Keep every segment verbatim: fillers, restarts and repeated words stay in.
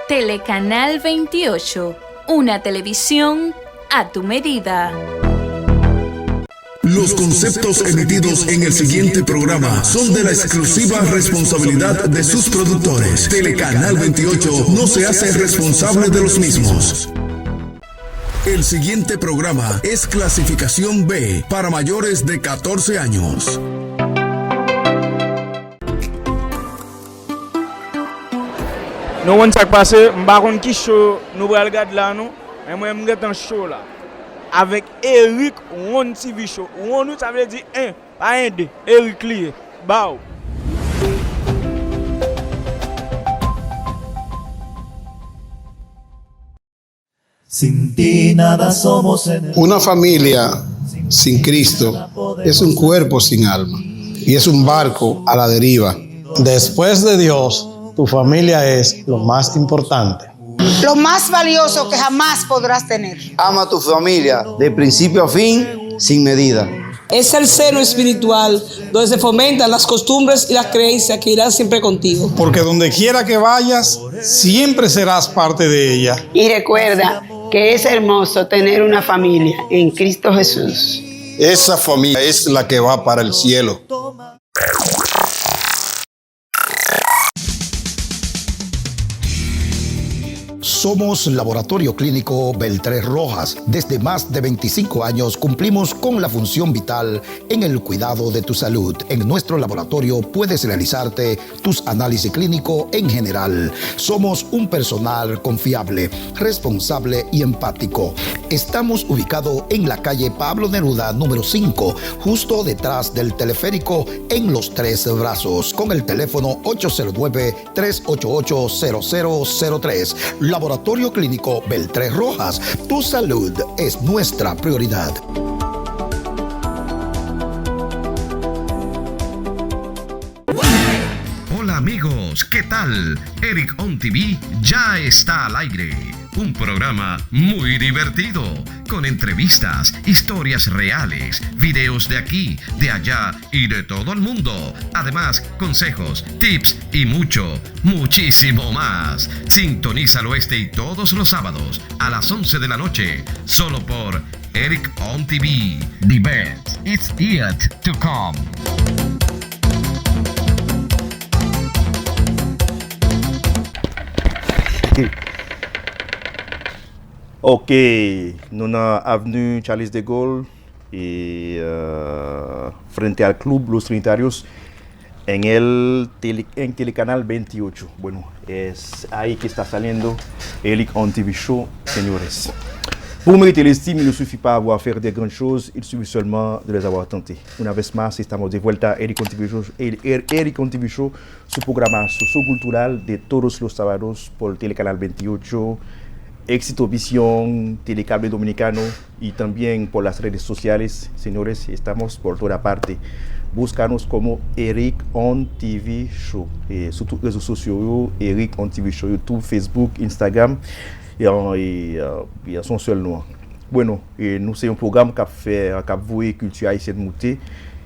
Telecanal veintiocho, una televisión a tu medida. Los conceptos emitidos en el siguiente programa son de la exclusiva responsabilidad de sus productores. Telecanal veintiocho no se hace responsable de los mismos. El siguiente programa es clasificación B para mayores de catorce años. Nou konn sa k pase, m pa konn ki show nou pral gad la non, men mwen m gentan cho la. Avèk Eric One T V Show. One wi, sa vle di en, pa en de. Eric li ye. Baw. Sin ti nada somos en el Una familia sin Cristo es un cuerpo sin alma y es un barco a la deriva. Después de Dios, tu familia es lo más importante. Lo más valioso que jamás podrás tener. Ama tu familia de principio a fin sin medida. Es el seno espiritual donde se fomentan las costumbres y las creencias que irán siempre contigo. Porque donde quiera que vayas, siempre serás parte de ella. Y recuerda que es hermoso tener una familia en Cristo Jesús. Esa familia es la que va para el cielo. Somos Laboratorio Clínico Beltré Rojas. Desde más de veinticinco años cumplimos con la función vital en el cuidado de tu salud. En nuestro laboratorio puedes realizarte tus análisis clínicos en general. Somos un personal confiable, responsable y empático. Estamos ubicados en la calle Pablo Neruda número cinco, justo detrás del teleférico en Los Tres Brazos, con el teléfono ocho cero nueve, tres ocho ocho, cero cero cero tres. Laboratorio Clínico Beltré Rojas, tu salud es nuestra prioridad. Hola amigos, ¿qué tal? Eric On T V ya está al aire. Un programa muy divertido, con entrevistas, historias reales, videos de aquí, de allá y de todo el mundo. Además, consejos, tips y mucho, muchísimo más. Sintonízalo este y todos los sábados a las once de la noche, solo por Eric On T V. The best is yet to come. Ok, nou nan Avenue Charles de Gaulle e euh, frente al Club Los Trinitarios en el tele, en Telecanal veintiocho. Bueno, es ahí que está saliendo Eric On T V Show, señores. Pour mériter l'estime, il ne suffit pas avoir fait des grandes choses, il suffit seulement de les avoir tentées. Una vez más, estamos de vuelta, Eric On T V Show, Eric On T V Show, su programa sociocultural de todos los sábados por Telecanal veintiocho, Éxito Visión, Telecable Dominicano y también por las redes sociales. Señores, estamos por toda parte. Búscanos como Eric On T V Show. E sou tout rezo sosyo yo, Eric On T V Show, YouTube, Facebook, Instagram. E, e, e, se yon sèl non. Bueno, e nou se yon pwogram k ap fè, k ap voye kilti ayisyèn moute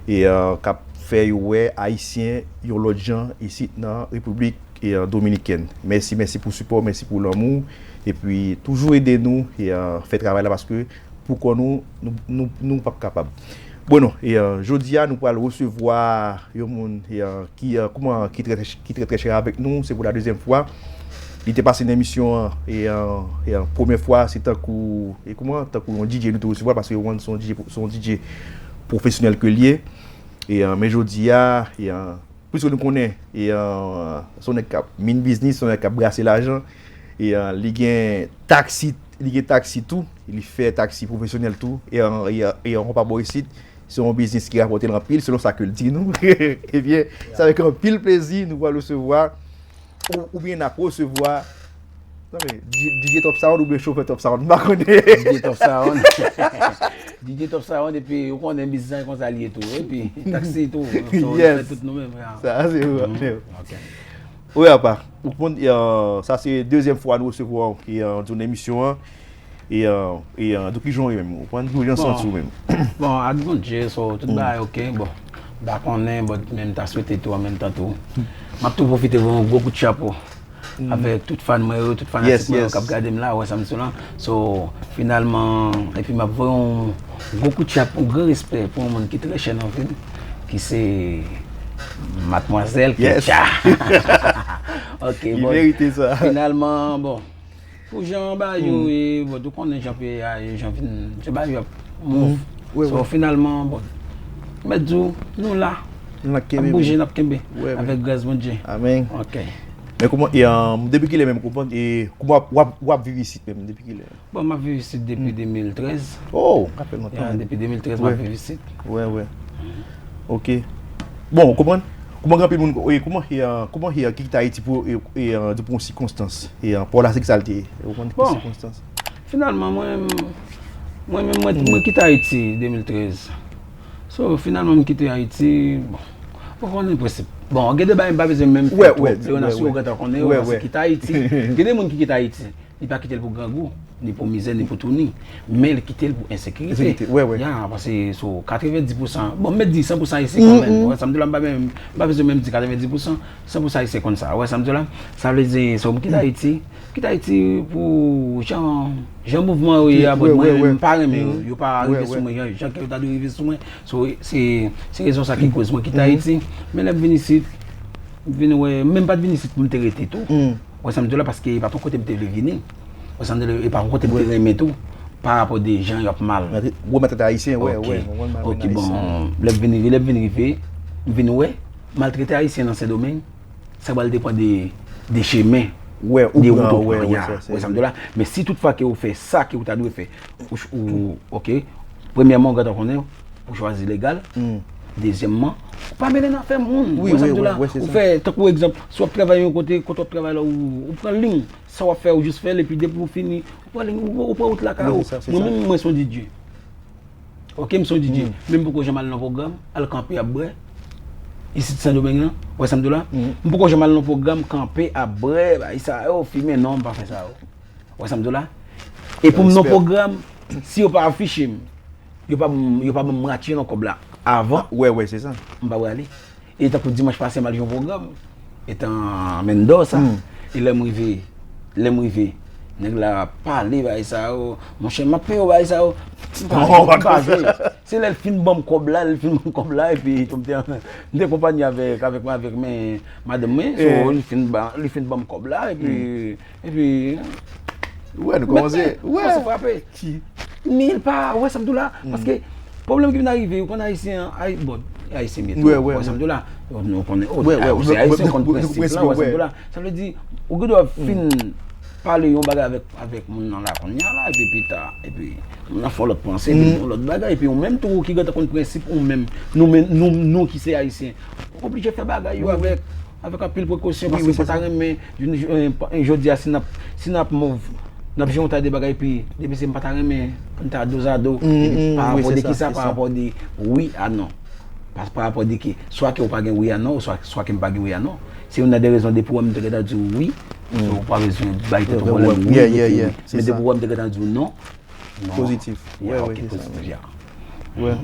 e k ap fè yo wè Ayisyen yon lòt jan isit nan Repiblik e, Dominikèn. Mèsi, mèsi pou sipò, mèsi pou lanmou. Epi toujou ede nou e fè travay la paske pou kò nou, nou, nou, nou p ap kapab. Bueno, e, jodi a nou pral resevwa yon moun e, ki, e, kouman, ki trè, ki trè, trè chè avèk nou. Se pou la dezyèm fwa. Li te pase nan emisyon an e, e, e premyè fwa se tankou e kouman, tankou yon D J nou te resevwa paske One se yon D J, se yon D J pwofesyonèl ke l ye. E, e, men jodi a, e, e, Piske nou konnen e, e, se yon nèg k ap mean business, se yon nèg k ap brase lajan. E, e, li gen taksi, li gen taksi tou, li fè taksi pwofesyonèl tou. E, e, e, e pa bò isit, se yon biznis ki rapòte l anpil, selon sa ke l di nou. Ebyen, se avèk anpil plezi nou pral resevwa, ou, oubyen n ap resevwa, non, men, D J Top Sound oubyen chofè Top Sound, m pa konnen. D J Top Sound. D J Top Sound, epi ou konnen biznis lan konsa l ye tou. Epi taksi tou. Sa, nou fè tout nou menm. Sa se vre. Wi, apa. Ou konn, e, sa se dezyèm fwa nou resevwa w ki, e, nan emisyon an. E, e, e, de ki jan w ye menm? Ou konn, ki jan w santi w menm? Bon, ak Bondye, so, tout bagay oke. Bon. M pa konnen, but men m ta swete tou an menm tan tou. M ap tou pwofite voye yon gwo kout chapo avèk tout fan mwen yo, tout fanatik mwen yo k ap gade m la, ou wè sa m di w la. So, finalman, epi m ap voye yon gwo kout chapo, yon gran respè pou yon moun ki trè chè nan vi m, ki se Madmwazèl Ketia. Ok, bon. Li merite sa. Finalman, bon, pou jan bagay yo ye, bon, ou konnen jan peyi a ye, jan vin, jan bagay yo ap move. So, finalman, bon, m mèt di w, nou la. N ap bouje, n ap kenbe. Avèk gras Bondye. Amèn. Ok. Men kòman, e, depi kilè menm, kòman, e, kòman w ap, w ap, w ap viv isit menm, depi kilè? Bon, m ap viv isit depi de mil trèz. Oh, sa fè lontan. Ya, depi de mil trèz, m ap viv isit. Wè, wè. Ok. Bon, ou konprann? Kòman gen anpil moun, e, kòman, e, kòman, e, kite Ayiti pou, e, e, di pou yon sikonstans? E, pa w la, se ki sa l te ye? Ou konprann ki sikonstans? Finalman, mwen, mwen menm, mwen, mwen kite Ayiti de mil trèz. So, finalman, m kite Ayiti, bon, ou konnen prensip. Bon, gen de bagay m pa bezwen menm fè twòp. Leyonas, ou gentan konnen yo, paske kite Ayiti. Gen de moun ki kite Ayiti, li pa kite l pou grangou, ni pou mizè, ni pou touni. Men li kite l pou ensekirite. Ya, paske sou katrevenndis pousan, bon, m mèt di san pousan Ayisyen kanmenm. Ou wè sa m di w la, m pa menm, m pa bezwen menm di katrevenndis pousan, san pousan Ayisyen konn sa. Ou wè sa m di w la? Sa vle di, so, m kite Ayiti, kite Ayiti pou jan, jan mouvman yo ye a bò mwen, m pa renmen yo. Yo pa rive sou mwen, jan, jan ke yo ta dwe rive sou mwen. So, se, se rezon sa ki koz mwen kite Ayiti. Men lè m vin isit, m vin wè, men m pa t vin isit pou m te rete tou. Ou wè sa m di w la, paske e pa t yon kote m te vle vini. Ou wè sa m di w la, e pa yon kote m te renmen tou, pa rapò de jan y ap mal. Gwo maltrete Ayisyen, wè, wè. Ok, bon, lè m vin rive, lè m vin rive, m vin wè, maltrete Ayisyen nan Sendomeng, sa pral depann de, de chemen, de wout ou pran, ya. Ou wè sa m di w la? Men si toutfwa ke ou fè sa ke ou ta dwe fè, ou, ou, ok, premyèman, ou gentan konnen, ou chwazi legal. Dezyèmman, ou pa mele nan afè moun. Ou wè sa m di w la? Ou fè, tankou egzanp, si w ap travay yon kote, kote w ap travay la, ou, ou pran liy, sa w ap fè, ou jis fè l, epi depi ou fini, ou pran liy, ou, ou pran wout lakay ou. Mwen menm, mwen se yon D J. Ok, m se yon D J. Men m poko janm al nan pwogram, al kanpe ap bwè. Isit Sendomeng nan, ou wè sa m di w la? M poko janm al nan pwogram, kanpe ap bwè, bagay sa yo, fimen, non, m pa fè sa yo. Ou wè sa m di w la? E pou m nan pwogram, si yo pa afiche m, yo pa, yo pa ban m mwatye nan kòb la avan, wè, wè, se sa, m pa prale. E tankou dimanch pase, m al jwe yon pwogram, etan Mendoza, e lè m rive, lè m rive, nèg la pale bagay sa yo, monchè, m ap peye w bagay sa yo, m pa jwe, m pa jwe. Se lè l fin ban m kòb la, l fin ban m kòb la, epi tou m te, m te konpanye avèk, avèk mwen, avèk men, madanm mwen, so, li fin ba, li fin ban m kòb la, epi Epi, wè, nou kòmanse, wè, kòmanse frape. Men l pa, ou wè sa m di w la? Paske, pwoblèm ki vin arive, ou konn Ayisyen an, ay, bon, Ayisyen m ye tou, ou wè sa m di w la? Nou konnen, oh, se Ayisyen, ou konn prensip lan, ou wè sa m di w la? Sa vle di, ou gen dwa fin pale yon bagay avèk, avèk moun nan la kounye a la, epi pita, epi moun nan fè yon lòt panse, epi yon lòt bagay, epi ou menm tou, ou ki gentan konn prensip ou menm, nou menm, nou, nou ki se Ayisyen, ou oblije fè bagay yo avèk, avèk anpil prekosyon, paske m pa ta renmen, jodi a, si n ap, si n ap move, n ap jwe yon ta de bagay, epi depi se m pa ta renmen pou n ta dozado, epi pa rapò de kisa, pa rapò de wi a non. Pa, pa rapò de ke, swa ke ou pa gen wi a non, ou swa, swa ke m pa gen wi a non. Se youn nan de rezon, depi w wè m te gentan di w wi, so ou pa bezwen bay tèt ou pwoblèm, wi, wi, wi. Men depi w wè m te gentan di w non, non. Pozitif. Ya, ok, pozitif, ya. Wè.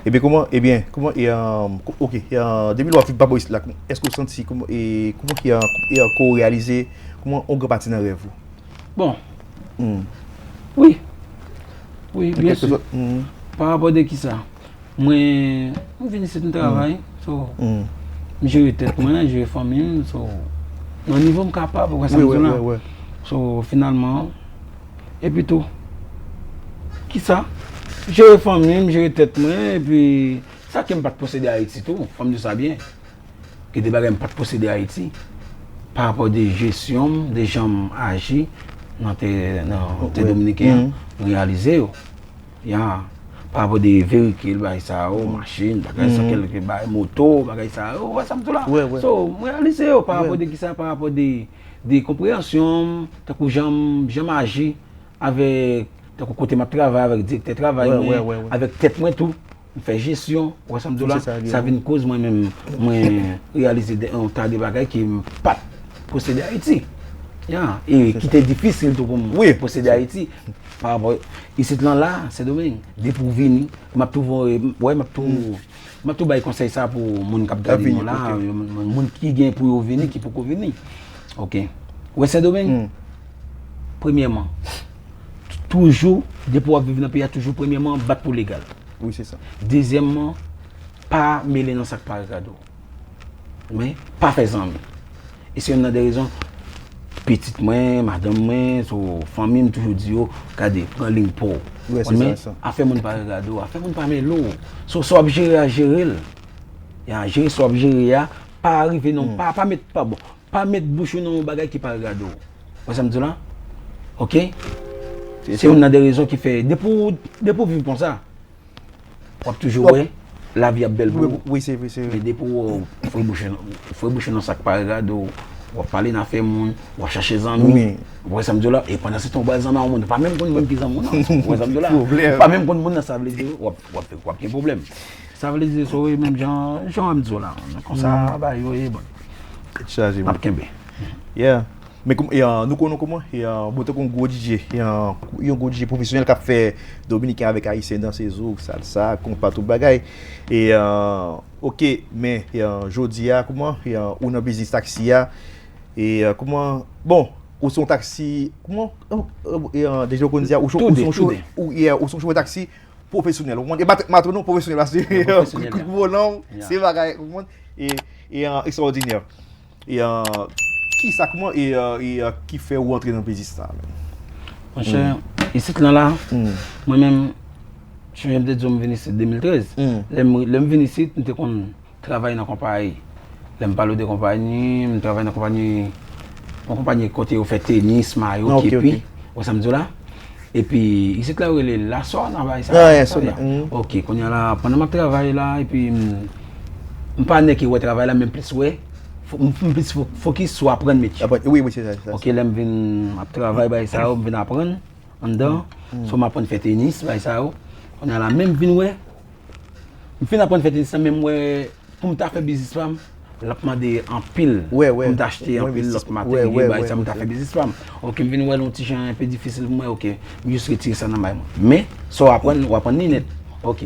Ebyen, kòman, ebyen, kòman, e, um, ok, e, depi lè w ap viv pa bò isit la, èske w santi, kòman, e, kòman, e, e, ke w reyalize, kòman, yon gran pati nan rèv ou? Bon. Wi. Wi, byen si. Pa rapò de kisa? Mwen, mwen vin isit, m travay, so, m jere tèt mwen, jere fanmi m, so, nan nivo m kapab, ou wè sa m di w la? So, finalman, epi tou, kisa? Jere fanmi m, jere tèt mwen, epi sa ke m pa t posede Ayiti tou, fò m di sa byen. Gen de bagay m pa t posede Ayiti, pa rapò de jesyon m, de jan m aji nan tè, nan tè dominiken an, m reyalize yo. Ya, pa rapò de veyikil, bagay sa yo, machin, bagay sa, kèlke bagay, moto, bagay sa yo, ou wè sa m di w la? So, m reyalize yo pa rapò de kisa, pa rapò de, de konpreyansyon m, tankou jan m, jan m aji avèk, tankou kote m ap travay, avèk direktè travay mwen, avèk tèt mwen tou. M fè jesyon, ou wè sa m di w la? Sa vin koz mwen menm, mwen reyalize de, yon ta de bagay ke m pa t posede Ayiti. Ya, e ki te difisil tou pou m posede Ayiti. Pa rapò, isit lan la, Sendomeng, depi w vini, m ap tou voye, wè, m ap tou, M ap tou bay konsèy sa pou moun k ap gade nou la, moun ki gen pou yo vini, ki poko vini. Ok. Ou wè Sendomeng? Premyèman, toujou, depi w ap viv nan peyi a, toujou premyèman, bat pou legal. Wi, se sa. Dezyèmman, pa mele nan sa k pa regade w. Men, pa fè zanmi. E se youn nan de rezon, pitit mwen, madanm mwen, so, fanmi m toujou di yo, gade, pran liy pa w. Wi, se sa, se sa. Afè moun pa regade w, afè moun pa mele w. So, sa w ap jere a, jere l. Ya, jere sa w ap jere a, pa rive non, pa, pa met, pa bon, pa met bouch ou nan yon bagay ki pa regade w. Wè sa m di w la? Ok? Se youn nan de rezon ki fè, depi w, depi w viv konsa, w ap toujou wè lavi ap bèl pou ou. Wi, se vre, se vre. Men depi w fre bouch ou nan sa k pa regade w, w ap pale nan afè moun, w ap chache zanmi. Ou wè sa m di w la? E pandan se tan w bay zanmi a yon moun, ou pa menm konn moun ki zanmi w nan. Ou wè sa m di w la? Ou pa menm konn moun nan, sa vle di w ap, w ap, w ap gen pwoblèm. Sa vle di, so, e menm jan, jan m di w la, konsa, bagay yo ye, bon. Tèt chaje, man. N ap kenbe. Yeah. Men kòm, e, ah, nou konnen kòman, e, ah, bon, tankou yon gwo D J, e, ah, yon gwo D J pwofesyonèl k ap fè dominiken avèk ayisyen danse zouk, salsa, konpa, tout bagay. E, ah, ok, men, e, ah, jodi a, kòman, e, ah, ou nan biznis taksi a, e, ah, kòman, bon, ou se yon taksi, kòman, e, ah, deja ou konn di a, ou se, ou se yon chofè, ou, e, ah, ou se yon chofè taksi pwofesyonèl, ou konprann? E pa mato non, pwofesyonèl, paske kou volan, se bagay, ou konprann? E, e, ah, ekstraòdinè. E, ah, kisa, kòman, e, ah, e, ah, ki fè ou antre nan biznis sa a menm? Monchè, isit lan la, mwen menm, sonje m te di w m vin isit de mil trèz. Lè m, lè m vin isit, m te konn travay nan konpayi. Lè m pale w de konpayi, m travay nan konpayi, yon konpayi kote yo fè tenis, mayo, kepi. Wè sa m di w la? Epi, isit la yo rele Lasona, bagay sa. Ok, kounye a la, pandan m ap travay la, epi m, m pa nèk ki wè travay la, men m plis wè, fo- m, m plis fo- fokis sou aprann metye. Wi, wi, se sa, se sa. Ok, lè m vin ap travay, bagay sa yo, m vin aprann anndan. So, m aprann fè tenis, bagay sa yo. Kounye a la, men m vin wè, m fin aprann fè tenis la, men m wè, pou m ta fè biznis pa m, l ap mande anpil. Pou m ta achte anpil lòt materyèl, bagay sa, pou m ta fè biznis pa m. Ok, m vin wè l yon ti jan enpe difisil pou mwen, ok, m jis retire sa nan may mwen. Men, sa w aprann, w aprann li nèt. Ok.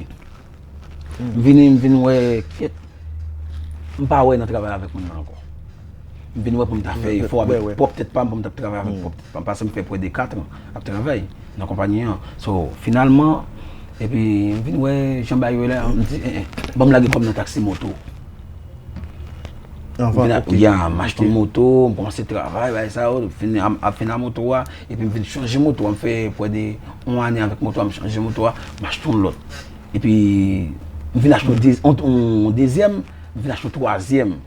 M vini, m vin wè, kèt, m pa wè nan travay avèk moun nan ankò. M vin wè pou m ta fè efò avèk pwòp tèt pa m, pou m t ap travay avèk pwòp tèt pa m, paske m fè prè de kat an ap travay nan konpayi an. So, finalman, epi m vin wè jan bagay yo ye la, m di, en, en, ban m lage kò m nan taksi moto. M vin ap, ya, m achte yon moto, m kòmanse travay, bagay sa yo, fin, ap, ap fin a moto a, epi m vin chanje moto a, m fè prè de yon ane avèk moto a, m chanje moto a, m achte yon lòt. Epi, m vin achte yon, de, yon, yon dezyèm, m vin achte yon twazyèm.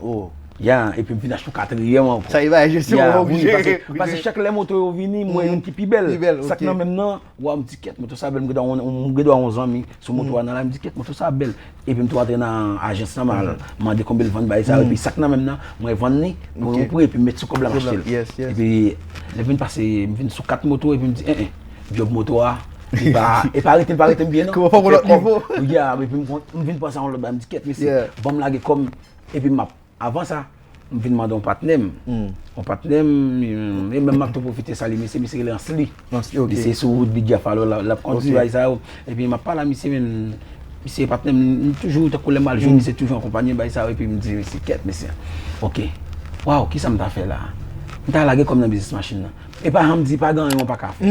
Ya, epi m vin achte yon katriyèm ankò. Sa e bagay jesyon, wi, paske, paske chak lè moto yo vini, m wè youn ki pi bèl. Sa k nan men m nan, wa, m di, kèt, moto sa bèl, m gen dwa yon, m gen dwa yon zanmi sou moto a nan la, m di, kèt, moto sa bèl. Epi m tou antre nan ajans lan, m al mande konbyen l vann bagay sa yo, epi sa k nan men m nan, mwen vann li pou yon pri, epi m met sou kòb la, m achte l. Epi, lè m vin pase, m vin sou kat moto, epi m di, en, en, djòb moto a, li pa, e pa rete, li pa rete m byen, non. Kòman fè yon lòt nivo? Ya, epi m, m vin panse a yon lòt bagay, m di, kèt, mesye, ban m lage kò m, epi m ap Avan sa, m vin mande yon patnè m. Yon patnè m, e menm m ap tou pwofite salye misye, misye rele Ansli. Misye sou wout Bidja Falo la, l ap kondui bagay sa yo. Epi m ap pale a misye, men misye patnè m, m toujou, tankou lè m al jwe, misye toujou akonpanye bagay sa yo, epi m di, misye, kèt, mesye. Ok. Waw, kisa m ta fè la? M ta lage kò m nan biznis machin nan. E pa janm di pa gen anyen w pa ka fè.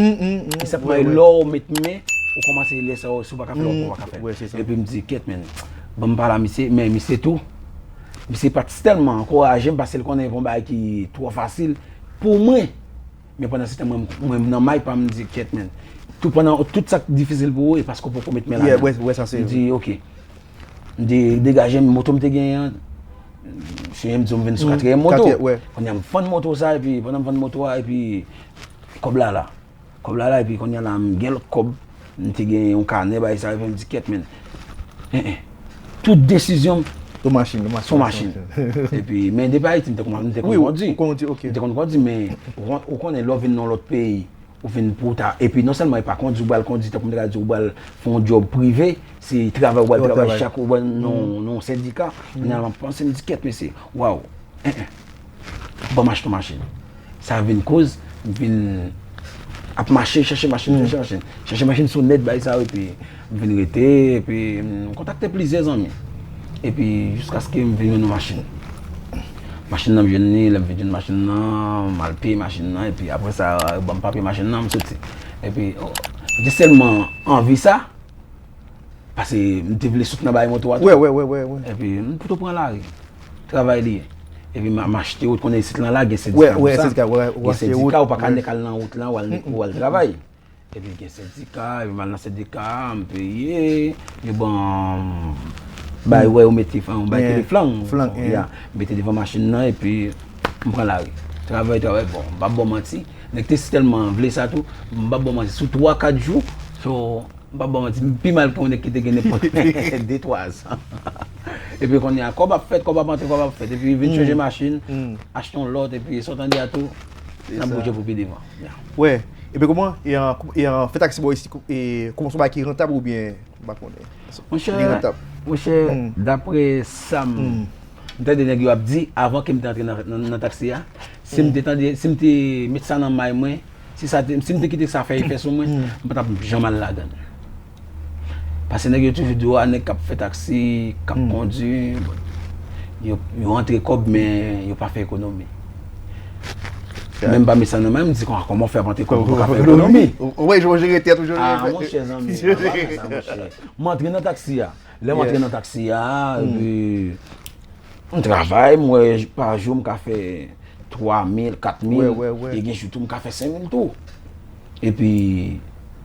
E sa k fè lè w met men, ou kòmanse lè sa yo, si w pa ka fè, ou pa ka fè. Epi m di, kèt, men, ban m pale a misye, men misye tou, misye pa t tèlman ankouraje m, paske l konnen yon bagay ki twò fasil pou mwen. Men pandan se tan, mwen, mwen nan may pa m, m di, kèt, men. Tout pandan, tout sa k difisil pou ou, e paske w poko met men ladan. M di, ok. M de-, degaje m, moto m te genyen an, se m di w m vin sou katriyèm moto. Kounye a m vann moto sa, epi pandan m vann moto a, epi kòb la la. Kòb la la, epi kounye a la, m gen lòt kòb, m te gen yon kanè, bagay sa, epi m di, kèt, men. En, en. Tout desizyon m, se yon machin. Epi, men depi Ayiti, m te konn, m te konn kondui. M te konn kondui, men ou, ou konnen, lè w vin nan lòt peyi, ou vin pou w ta, epi non sèlman e pa kondui, ou pral kondui, tankou m te ka di, ou pral fè yon djòb prive, se travay ou pral travay chak, ou pral nan, nan yon sendika. Kounye a, m ap panse, m di, kèt, mesye, waw, en, en, ban m achte yon machin. Sa vin koz, m vin ap mache, chache machin, chache machin. Chache machin sou nèt, bagay sa yo, epi m vin rete, epi m kontakte plizyè zanmi. Epi jiskaske m vin jwenn yon machin. Machin nan m jwenn li, lè m vin jwenn machin nan, m al peye machin nan, epi apre sa, yo ban m papye machin nan, m soti. Epi, oh, m te sèlman anvi sa, paske m te vle sot nan bagay moto a tou. Wè, wè, wè, wè, wè. Epi, m pito pran lari. Travay li ye. Epi, m, m achte wout, konnen isit lan la, gen sendika pou sa. Wè, wè, sendika, wè, ou achte wout. Gen sendika, ou pa ka nèk al nan wout lan, ou al, ou al travay. Epi gen sendika, epi m al nan sendika, m peye, yo ban m bay, wè, yo mete flan, yo bay tele flan. Flan, ya, m mete devan machin nan, epi m pran lari. Travay, travay, bon, m p ap ba w manti. Nèg te si tèlman vle sa tou, m p ap ba w manti. Sou twa, kat jou, so, m p ap ba w manti, m pi mal ke yon nèg ki te gen nenpòt de, twa zan. Epi kounye a, kòb ap fèt, kòb ap antre, kòb ap fèt. Epi vin chanje machin, achte yon lòt, epi sa w tande a tou, n ap bouje pou pi devan. Ya. Wè. Epi kòman, e, an, e, an, fè taksi bò isi, e, kòman se yon bagay ki rantab oubyen, m pa konnen. Monchè, li rantab. Monchè, dapre sa m, m tande nèg yo ap di, avan ke m te antre nan, nan, nan taksi a, si m te tande, si m te met sa nan may mwen, si sa te, si m te kite sa fè efè sou mwen, m pa t ap janm al ladan l. Paske nèg yo toujou di w, a, nèg k ap fè taksi, k ap kondi, bon, yo, yo antre kòb, men yo pa fè ekonomi. Menm pa met sa nan men, m di, kòman, kòman w fè ap antre kòb, ou pa ka fè ekonomi? Ou wè, jan w jere tèt ou, jan w jere. Ah, monchè, zanmi, a pa fè sa, monchè. M antre nan taksi a. Lè m antre nan taksi a, epi m travay, m wè pa jou m ka fè twa mil, kat mil, e gen jou tou m ka fè senk mil tou. Epi,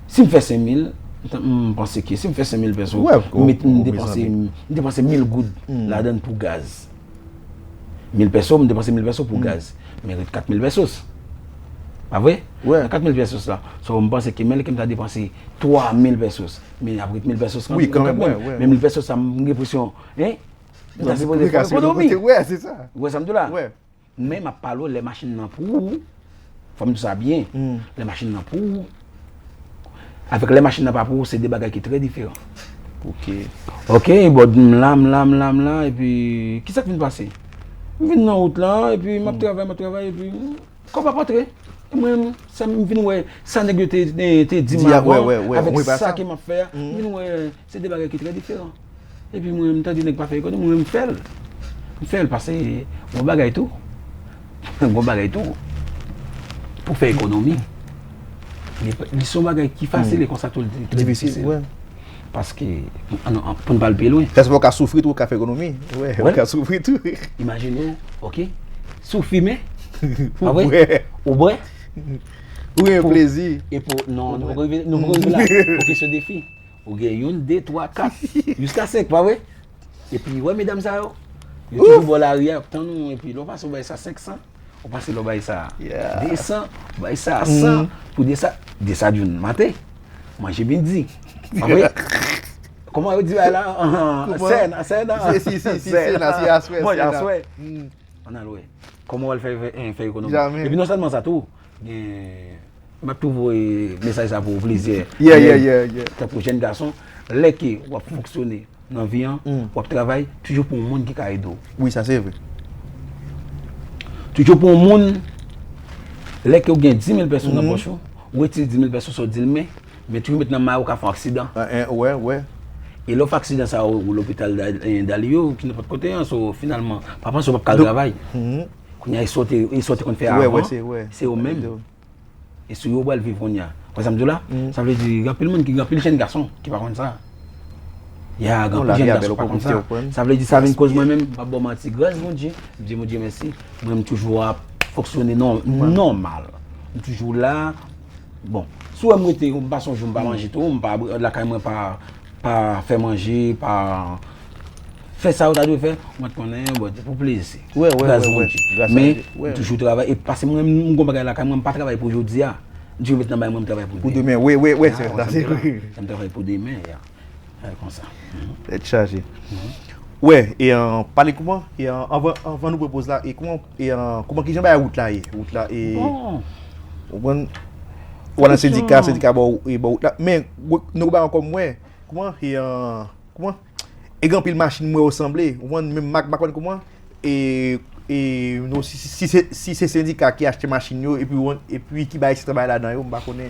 si m fè senk mil, m t-, m panse ke si m fè senk mil pèso, m met, m depanse, m depanse mil goud ladan l pou gaz. Mil pèso, m depanse mil pèso pou gaz. Men ret kat mil pèsos. Pa vre? Nan kat mil pèsos la. So, m panse ke men lè ke m ta depanse twa mil pèsos. Men ap ret mil pèsos kanmenm. Men mil pèsos sa, m gen enpresyon, hein? Ou ta sipoze fè ekonomi. Wè, se sa. Ou wè sa m di w la? Wè. Men m ap pale w lè machin nan pou ou. Fò m di w sa byen. Lè machin nan pou ou. Avèk lè machin nan pa pou ou, se de bagay ki trè diferan. Ok. Ok, bon, m la, m la, m la, m la, epi, kisa k vin pase? M vin nan wout la, epi m ap travay, m ap travay, epi, kòb ap antre. E mwen, sa m vin wè, sa nèg yo te, te, te di m avan, avèk sa ke m ap fè a, m vin wè, se de bagay ki trè diferan. Epi mwen, m tande nèg pa fè ekonomi, mwen, m fè l. M fè l paske gon bagay tou. Gon bagay tou. Pou fè ekonomi. Li, li se yon bagay ki fasil, e konsa tou, li trè difisil. Paske, an, an, pou n pa al pi lwen. Fè sa pou w ka soufri tou, ou ka fè ekonomi. Wè, ou ka soufri tou. Imajine w, ok? Si w fimen, pa vre? Ou bwè. Ou gen plezi. E pou, non, nou poko rive, nou poko rive la. Pou kesyon defi. Ou gen youn, de, twa, kat, jiska senk, pa vre? Epi, wè medam sa yo, yo toujou bò lari a, y ap tann ou, epi lè w pase, w bay sa senk san, ou pase lè w bay sa de san, w bay sa san, pou de sa, de sa youn maten, manje midi. Pa vre? Kòman yo di bagay la? Sèna, sèna. Manje aswè. Ann al wè. Kòman w al fè, fè, fè ekonomi? Epi non sèlman sa tou, gen, m ap tou voye mesaj sa pou plizyè nèg, tankou jèn gason, lè ke w ap fonksyone nan vi an, w ap travay, toujou pou yon moun ki ka ede w. Wi, sa se vre. Toujou pou yon moun, lè ke w gen di mil pèso nan pòch ou, ou retire di mil pèso sa w di l men, men toujou met nan may ou ka fè yon aksidan. Wè, wè. E lè w fè aksidan sa, ou, ou lopital Da-, eh, Dali yo, ki nenpòt kote an, so, finalman, pa panse w p ap ka al travay. Kounye a, e sa w te, e sa w te konn fè avan, se yo menm. E sou yo w pral viv kounye a. Wè sa m di w la? Sa vle di, gen anpil moun ki, gen anpil jèn gason ki pa konn sa. Ya, gen anpil jèn gason ki pa konn sa. Sa vle di, sa vin koz mwen menm, m p ap ba w manti, gras Bondye, m di Bondye mèsi, mwen m toujou ap fonksyone nò-, nòmal. M toujou la. Bon, si w wè m rete, m pase yon jou m pa manje tou, m pa, lakay mwen pa, pa fè manje, pa fè sa yo ta dwe fè, mwen t konnen, bon, se pou plezi. Gras Bondye. Men, m toujou travay, e paske mwen, m gon bagay lakay mwen, m pa travay pou jodi a. M toujou met nan bay mwen, m travay pou demen. Pou demen, wi, wi, wi, se sa, se vre. M travay pou demen, ya. Ay, konsa. Tèt chaje. Wè, e, an, pale kouman, e, an, anvan, anvan nou pran poz la, e kouman, e, an, kouman, kijan bagay wout la ye? Wout la, e, ou konprann, ou al nan sendika, sendika ba w, e, ba w wout la. Men, nou ba ankò m wè, kouman, e, an, kouman, e gen anpil machin m wè yo sanble, ou konprann, men m pa konn kouman, e, e, nou, si, si, si se, si se sendika ki achte machin yo, epi, epi ki bay ti travay ladan yo, m pa konnen.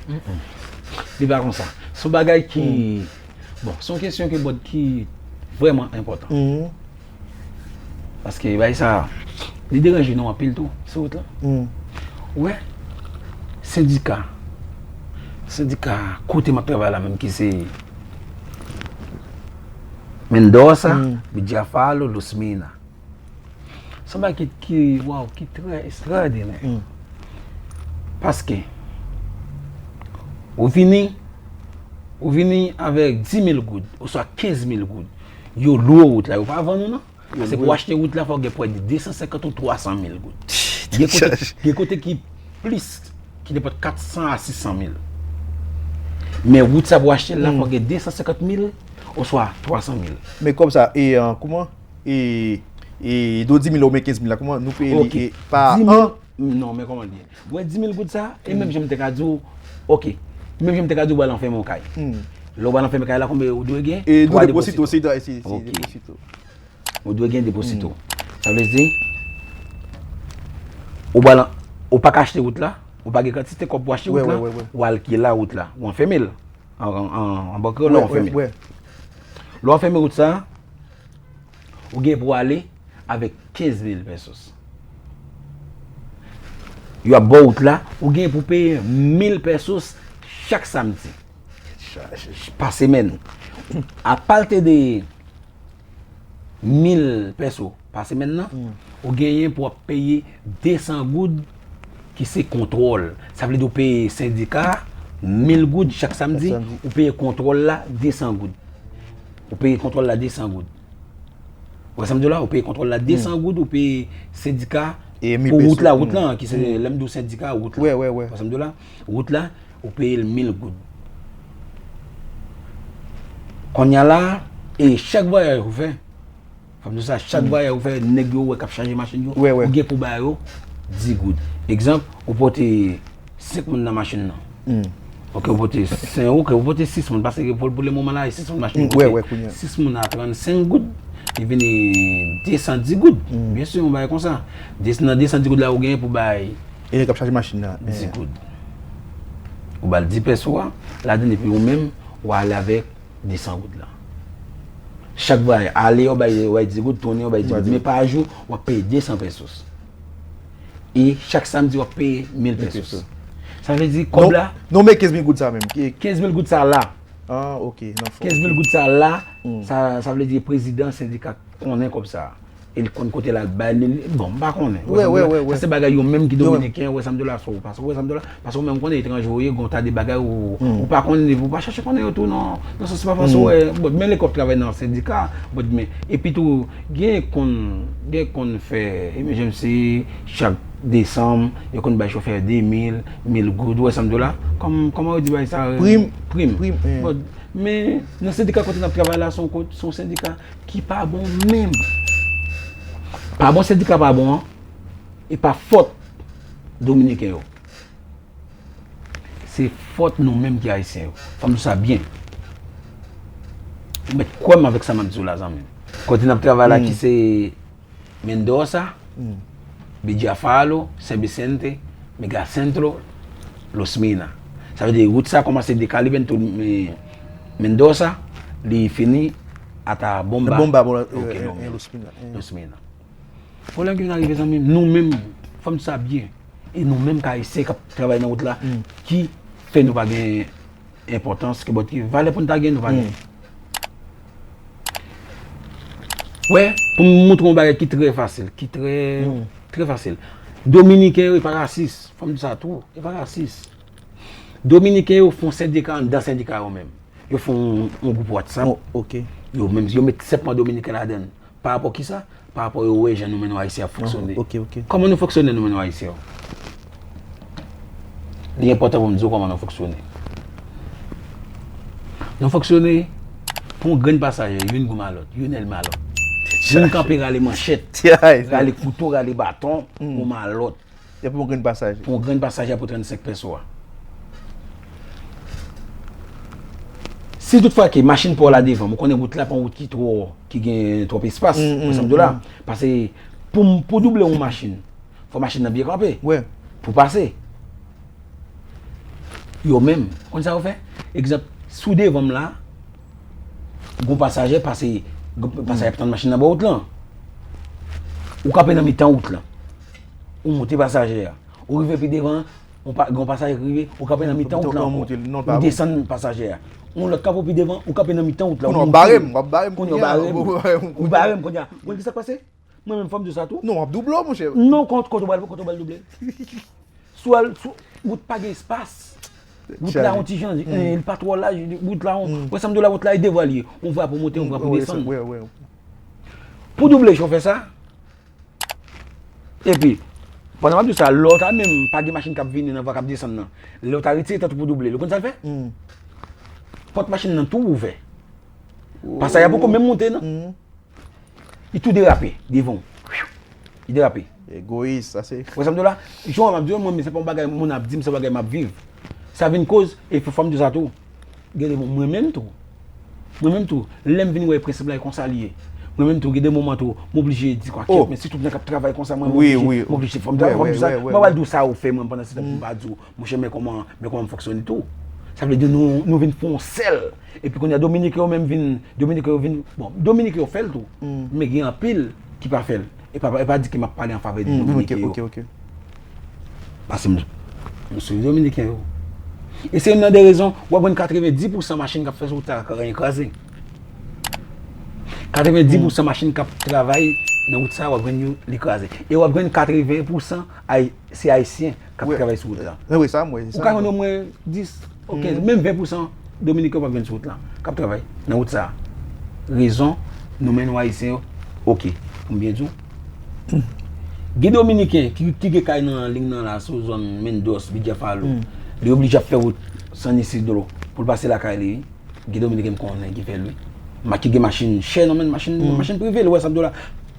Li pa konsa. Se yon bagay ki, bon, se yon kesyon ki, bon, ki vrèman enpòtan. Paske bay sa, li deranje nou anpil tou, sou wout la. Ou wè, sendika, sendika kote m ap travay la menm ki se Mendoza, Bidiafalo, Losmina. Se yon bagay ki, ki, waw, ki trè ekstraòdinè. Paske, ou vini, ou vini avèk dis mil goud, oswa kenz mil goud. Yo lwe wout la, yo pa vann ou non. Paske pou achte wout la, fò w gen prè de de san senkant ou twa san mil goud. Gen kote, gen kote ki plis, ki nenpòt kat san a sis san mil. Men wout sa pou achte l la, fò w gen de san senkant mil oswa twa san mil. Men kòb sa, e, an, kouman? E, e, do dis mil oubyen kenz mil la, kouman nou peye li? Ok. E, pa an? Non, men kòman l ye? Ou wè dis mil goud sa, e menm jan m te ka di w, ok, menm jan m te ka di w, w pral anfèmen yon kay. Lè w pral anfèmen kay la, konbyen ou dwe gen? E nou deposito, se, se, se deposito. Ou dwe gen deposito. Sa vle di, ou pral, ou pa ka achte wout la, ou pa gen kantite kòb pou achte wout la, ou alkile wout la, ou anfèmen l. An, an, an, an bon kreyòl, lè w anfèmen l. Lè w anfèmen wout sa, ou gen pou ale avèk kenz mil pesos. Yo ap ba w wout la, ou gen pou peye mil pesos chak samdi. Pa semèn. Aparte de mil peso pa semèn nan, ou genyen pou w ap peye de san goud ki se kontwòl. Sa vle di ou peye sendika mil goud chak samdi, ou peye kontwòl la de san goud. Ou peye kontwòl la de san goud. Ou wè sa m di w la? Ou peye kontwòl la de san goud, ou peye sendika pou wout la, wout la, ki se, lè m di w sendika, wout la. Ou wè sa m di w la? Wout la, ou peye l mil goud. Kounye a la, e chak vwayaj ou fè, fò m di w sa, chak vwayaj ou fè, nèg yo wè k ap chaje machin yo, ou gen pou ba yo dis goud. Egzanp, ou pote senk moun nan machin nan. Ok, ou pote senk, ok, ou pote sis moun, paske pou, pou le moman la, e sis moun machin nan. Sis moun a trannsenk goud, li vini de san dis goud. Byen si, yon bagay konsa. De, nan de san dis goud la, ou genyen pou bay e nèg k ap chaje machin nan dis goud. Ou ba l dis peso a, ladan epi ou menm, ou ale avèk de san goud la. Chak vwayaj, ale yo bay, yo bay dis goud, tounen yo bay dis goud. Men pa jou, w ap peye de san pesos. E chak samdi, w ap peye mil pesos. Sa vle di, kòb la. Non, men kenz mil goud sa menm. Kenz mil goud sa la. Ah, ok. Kenz mil goud sa la, sa, sa vle di prezidan sendika konnen kòb sa. E l konn kote l al bay li, li, bon, m pa konnen. Ou wè sa m di w la? Sa se bagay yo menm ki dominiken, ou wè sa m di w la, sa w pa, ou wè sa m di w la, paske ou menm konnen etranje ou ye, gen yon ta de bagay ou, ou pa konnen, ou pa chache konnen yo tou, non, nan sans se pa fòse ou wè, bon, men lè kòb travay nan sendika, bon, men, epi tou, gen konn, gen konn fè emejensi, chak desanm, yo konn bay chofè de mil, mil goud, ou wè sa m di w la, kòm, kòman yo di bagay sa, prim, prim. Bon, men, nan sendika kote n ap travay la, se yon kot-, se yon sendika ki pa bon menm. Pa bon, sendika pa bon an, e pa fòt Dominiken yo. Se fòt nou menm ki Ayisyen yo. Fò m di sa byen. Ou mèt kwè m avèk sa m ap di w la, zanmi m. Kote n ap travay la, ki se Mendoza, Bediafalo, San Vicente, Megacentro, Los Mina. Sa vle di wout sa kòmanse de Calibento, eh, Mendoza, li fini ata Bomba. Bomba, bon, ok, eh, Los Mina. Los Mina. Pwoblèm ki vin arive, zanmi m, nou menm, fò m di sa byen, e nou menm k Ayisyen k ap travay nan wout la, ki fè nou pa gen enpòtans, ki bòt ki valè pou n ta gen, nou pa gen. Wè, pou m montre yon bagay ki trè fasil, ki trè, trè fasil. Dominiken yo, yo pa rasis. Fò m di sa tou, yo pa rasis. Dominiken yo fè yon sendika anndan sendika yo menm. Yo fè yon, yon gwoup WhatsApp. Oh, ok. Yo menm, yo met senpman Dominiken ladan l. Pa rapò ki sa? Pa rapò yo wè jan nou menm nou Ayisyen ap fonksyone. Ah, ok, ok. Kòman nou fonksyone nou menm nou Ayisyen yo? Li enpòtan pou m di w kòman nou fonksyone. Nou fonksyone pou yon grenn pasaje, youn gou malòt, youn èl malòt. Youn kanpe rale manchèt, rale kouto, rale baton, pou malòt. E pou yon grenn pasaje. Pou yon grenn pasaje pou trannsenk peso a. Si toutfwa ke machin pa w la devan m, ou konnen wout la pa yon wout ki twò, ki gen twòp espas, mm, mm, ansanm de la. Mm. Paske pou m, pou double yon machin, fò machin nan byen kanpe. Wi. Pou pase. Yo menm, konn sa yo fè? Egzanp, si w devan m la, gon pasaje pase, gon pasaje ap tann machin nan bò wout lan. Ou kanpe nan mitan wout lan. Ou monte pasaje a. Ou rive pi devan, yon pa- yon pasaje ki rive, ou kanpe nan mitan wout lan ankò. Ou desann pasaje a. Yon lòt kanpe pi devan, ou kanpe nan mitan wout lan. Kounye a w bare m, w ap bare m. Kounye a w bare m. Ou bare m kounye a. Ou konn ki sa k pase? Mwen menm fò m di w sa tou. Non, w ap double w, monchè. Non, kote w pral double? Sou al, sou, wout pa gen espas. Wout la yon ti jan, eh, li pa twò laj, wout la yon, wè sa m di w la, wout la e de vwa l ye. Yon vwa pou monte, yon vwa pou desann. Pou double chofè sa, epi, pandan m ap di w sa, lè w ta menm pa gen machin k ap vini nan vwa k ap desann nan, lè w ta retire tèt ou pou double l, ou konn sa l fè? Pòt machin nan tou ouvè. Pasaj la poko menm monte, non. Li tou derape devan w. Li derape. Egoyis, sa se. Wè sa m di w la? Jan m ap di w, mwen, men se pa yon bagay moun ap di m, se yon bagay m ap viv. Sa vin koz, e fò m di w sa tou. Gen de moun, mwen menm tou. Mwen menm tou, lè m vin wè prensip la e konsa li ye. Mwen menm tou, gen de moman tou, m oblije di kwa kyèt, men si tout nèg ap travay konsa, mwen, m oblije, m oblije, fò m travay, fò m di w sa. Mwen pral di w sa ou fè mwen pandan se tan pou m pa di w, monchè, men kòman, men kòman m fonksyone tou. Sa vle di nou, nou vin fè yon sèl. Epi kounye a Dominiken yo menm vin, Dominiken yo vin, bon, Dominiken yo fè l tou, men gen anpil ki pa fè l. E pa, e pa di ke m ap pale an favè de Dominiken yo. Paske m, m swiv Dominiken yo. E se youn nan de rezon, w ap jwenn katrevenndis pousan machin k ap fè sou wout sa a kraze. Katrevenndis pousan machin k ap travay nan wout sa a, w ap jwenn yo, li kraze. E w ap jwenn katreven pousan ay-, se Ayisyen k ap travay sou wout la. Ou ka jwenn omwen dis, ok, menm ven pousan Dominiken w ap jwenn sou wout la, k ap travay nan wout sa a. Rezon, nou menm nou Ayisyen yo, ok, pou m byen di w. Gen Dominiken ki, ki gen kay nan liy nan la, sou zòn Mendos, Bidjè Falo. Li oblije ap fè wout San Isidro pou l pase lakay li. Gen Dominiken m konnen ki fè l, wi. Ma-, ki gen machin chè nan men l, machin, machin prive l, ou wè sa m di w la.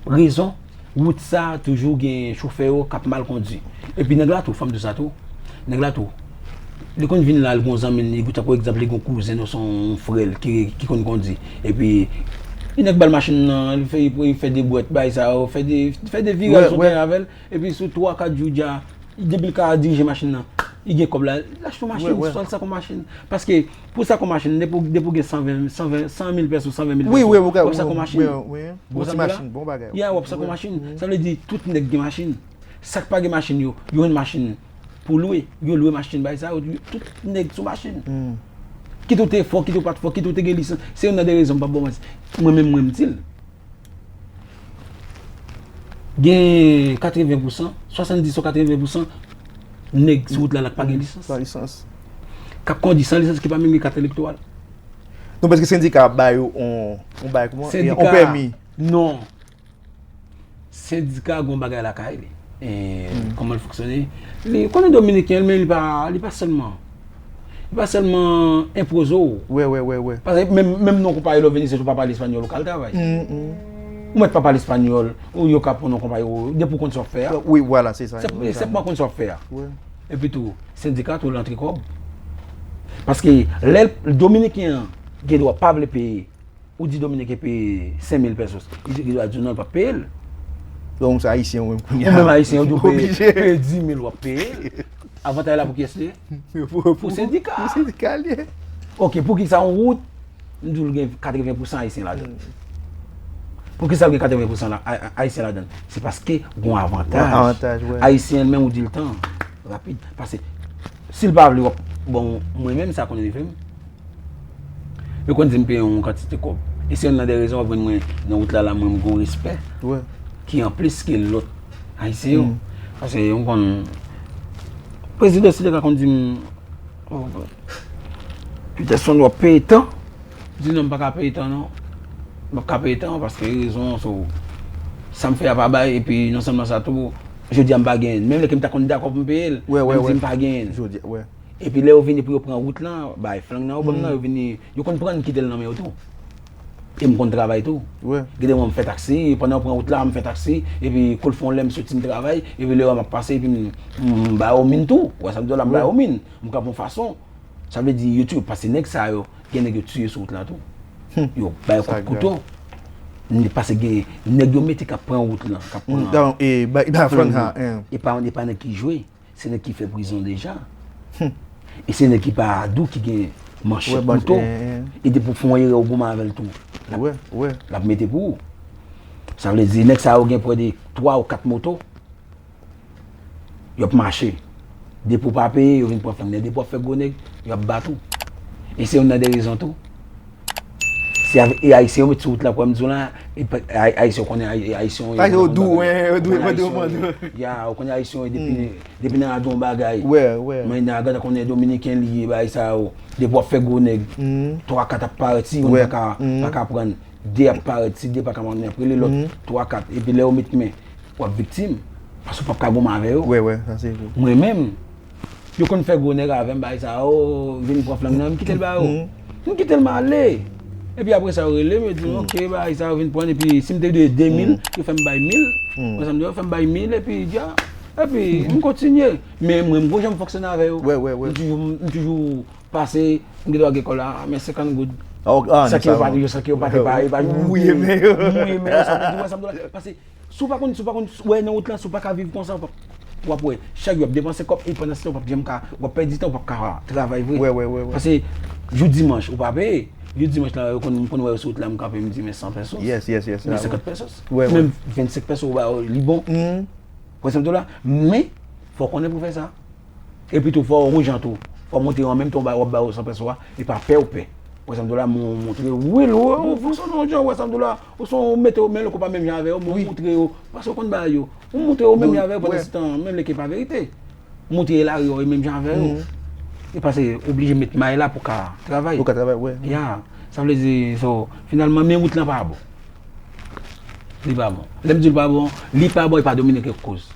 Rezon, wout sa toujou gen chofè yo k ap mal kondui. Epi nèg la tou, fò m di w sa tou. Nèg la tou, li konn vin la, li gon zanmi l, li, tankou egzanp, li gon kouzen l oswa yon frè l ki, ki konn kondui. Epi, li nèg ba l machin nan, li fè, li fè de bwèt, bay sa yo, fè de, fè de viraj sou teren avè l. Epi sou twa, kat jou, dja, depi l ka dirije machin nan, li gen kòb la, l achte yon machin, swa l sa k yon machin. Paske, pou sa k yon machin, depi w, depi w gen san ven, san ven, san mil pèso, san ven mil pèso, w ap sa k yon machin. Bon ti machin, bon bagay. Ya, w ap sa k yon machin. Sa vle di, tout nèg gen machin. Sa k pa gen machin yo, yo jwenn machin pou lwe. Yo lwe machin, bay sa yo, tout nèg sou machin. Kit ou te fò, kit ou pa t fò, kit ou te gen lisans, se youn nan de rezon m p ap ba w manti. Mwen menm, mwen, m di l. Gen katreven pousan, swasanndis ou katreven pousan nèg sou wout la, la k pa gen lisans. San lisans. K ap kondui san lisans, ki pa menm gen kat elektoral. Non, paske sendika ap ba yo on, on bay kouman? Sendika, on pèmi. Non. Sendika gon bagay lakay li. E, kòman l fonksyone? Li konnen Dominiken, men li pa, li pa sèlman, li pa sèlman enpoze w. Wè, wè, wè, wè. Paske menm, menm non konpayi lè w vini, se sou pa pale espanyòl ou ka al travay. Ou mèt pa pale espanyòl, ou yo ka pran non konpayi ou, depi w konn sa w ap fè a. Wi, vwala, se sa. Se, se pa konn sa w ap fè a. Epi tou, sendika tou l antre kòb. Paske lè Dominiken an gen dwa pa vle peye, ou di Dominiken peye senk mil pesos, li, li dwa di w non, l p ap peye l. Donk, se Ayisyen ou menm kounye a. Ou menm Ayisyen, ou di w peye, peye dis mil, w ap peye l. Avantaj la pou kiyès li ye? Pou, pou, pou sendika. Pou sendika li ye. Ok, poukisa yon wout, m di w l gen katreven pousan Ayisyen ladan l? Poukisa l gen katreven pousan la, A-, A-, Ayisyen ladan l? Se paske gon avantaj. Avantaj, wi. Ayisyen menm, ou di l tan, rapid. Paske, si l pa vle, w ap, bon, mwen menm, sa konn rive m. Yo konn di m peye yon kantite kòb. E se youn nan de rezon w ap jwenn mwen nan wout la, la, mwen, m gen yon respè ki anplis ke lòt Ayisyen yo. Paske yo konn, prezidan Sendika konn di m, "Oh, Peterson, w ap peye tan." M di, "Non, m pa ka peye tan, non. M p ap ka peye tan, paske rezon, so, sa m fè a pa bay, epi non sèlman sa tou, jodi a m pa genyen l. Menm lè ke m ta konn dakò pou m peye l, men m di m pa genyen l." Epi lè yo vini pou yo pran wout lan, bay flang nan yo ban m nan, yo vini, yo konn pran l kite l nan men yo tou. E m konn travay tou. Gen de moman m fè taksi, pandan yo pran wout la, m fè taksi, epi kou l fè yon lè m soti m travay, epi lè yo wè m ap pase, epi m, m, m ba yo min tou. Ou wè sa m di w la, m ba yo min. M kanpe yon fason. Sa vle di yo tiye, paske nèg sa yo, gen nèg yo tiye sou wout la tou. Yo bay yo kout kouto. Paske gen nèg yo mete k ap pran wout lan, k ap pran flang. E pa, e pa nèg ki jwe. Se nèg ki fè prizon deja. E se nèg ki pa dou, ki gen manchèt kouto. E depi w fè yon erè, ou goumen avè l tou. L ap, l ap mete pou ou. Sa vle di, nèg sa yo gen prè de twa ou kat moto, y ap mache. Depi w pa peye, yo vin pran flang nan. Depi w ap fè gwo nèg, y ap bat ou. E se youn nan de rezon tou. Se avè- e Ayisyen yo met sou wout la, pou m di w la, e pa- Ay- Ayisyen yo konnen Ay- Ayisyen yo. Ayisyen yo dou, wi, yo dou, yo dou. Ya, ou konnen Ayisyen yo depi, depi nan radyo yon bagay. Mwen nan gade konnen Dominiken li ye, bagay sa yo. Depi w ap fè gwo nèg, twa kat ap parèt, si youn pa ka, pa ka pran, de ap parèt, si de pa ka pran, ap rele lòt, twa, kat. Epi lè yo met men, w ap viktim. Paske w p ap ka goumen avè yo. Mwen menm, yo konn fè gwo nèg avè m, bagay sa, o, vin pran flang nan, m kite l ba yo. M kite l, m ale. Epi apre sa, yo rele m, yo di m, "Ok, bagay sa, yo vin pran." Epi si m te dwe de mil, yo fè m bay mil. Wè sa m di, yo fè m bay mil, epi dja, epi m kontinye. Men mwen, m gon jan m fonksyone avè yo. M toujou, m toujou pase, m gen dwa gen kòb la, men senkant goud. Sa ke yo pa, yo, sa ke yo pa te pare, pa mouye men yo. Mouye men yo, sa vle di, wè sa m di w la. Paske si w pa konn, si w pa konn, wè nan wout lan, si w pa ka viv konsa, w p ap, w ap wè, chak jou w ap depanse kòb, e pandan se tan w p ap janm ka, w ap pèdi tan, w p ap ka travay vre. Paske jou dimanch, ou pa peye. Jou dimanch la, yo konn, m konn wè yo sou wout la, m kanpe, m di, "Men san pesos." Men senkant pesos. Menm vennsenk pesos, ou ba yo, li bon. Wè sa m di w la? Men, fò w konnen pou fè sa. Epi tou, fò w gon jan tou. Fò w montre yo an menm tan w ba, w ap ba yo san pesos a, e pa pè w pè. Wè sa m di w la, m montre w, wi, l, w, w fonksyone yon jan, wè sa m di w la. Ou se yon mete, men lè w pa menm jan avè yo, men w montre yo. Paske w konn bagay yo. Ou montre yo menm jan avè yo pandan se tan, menm lè ke pa verite. Montre lari yo menm jan avè yo. E paske w oblije met may la pou ka travay. Pou ka travay, wè. Ya. Sa vle di, so, finalman, men wout lan pa bon. Li pa bon. Lè m di l pa bon, li pa bon, e pa Dominiken k koz.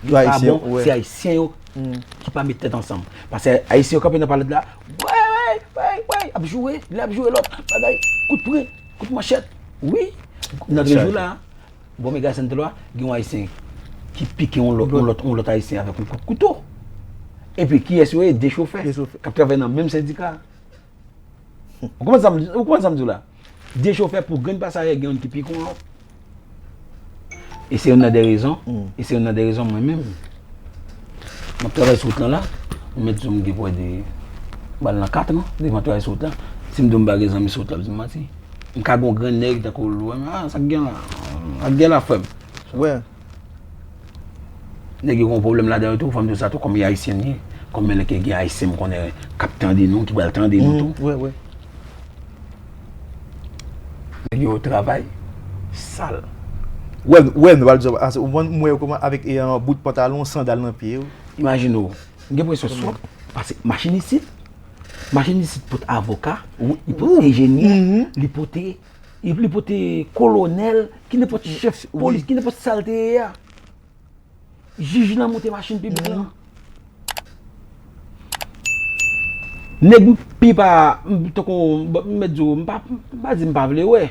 Li pa bon, se Ayisyen yo ki pa met tèt ansanm. Paske Ayisyen yo kanpe nan palèt la, wey, wey, wey, wey, ap joure, li ap joure lòt, bagay, kout pwen, kout manchèt. Wi, nan de jou la, bò Mega Central la, gen yon Ayisyen ki pike yon lòt, yon lòt, yon lòt Ayisyen avèk yon kout kouto. Epi kiyès yo ye? De chofè k ap travay nan menm sendika. Ou konprann sa m, ou konprann sa m di w la? De chofè pou grenn pasaje, gen youn ki pi kon lòt. E se youn nan de rezon, e se youn nan de rezon mwen menm, m ap travay sou wout lan la, m mèt di w m gen prè de, m al nan kat an depi m ap travay sou wout la. Si m di w m pa gen zanmi sou wout la, m di m manti. M ka gen yon grenn nèg tankou l, wè, men, ah, sa k gen la? Sa k gen la, frè m? Wè. Nèg yo gen yon pwoblèm ladan yo tou, fò m di w sa tou, kòm e Ayisyen l ye. Konbyen lè ke gen Ayisyen m konnen k ap tande nou, ki pral tande nou tou. Wè, wè. Nèg yo travay sal. Wè, wè, nou pral di w, ase, ou konn, m wè yo kòman avèk, e, yon bout pantalon, sandal nan pye yo. Imajine w, m gen enpresyon sòt, pase machin isit, machin isit pote avoka, li pote enjenyè, li pote, li, li pote kolonèl, ki nenpòt chèf polis, ki nenpòt sa l te ye a. Jij lan monte machin piblik lan. Nèg m pi pa, m tankou, m mèt di w, m pa, m pa di m pa vle wè.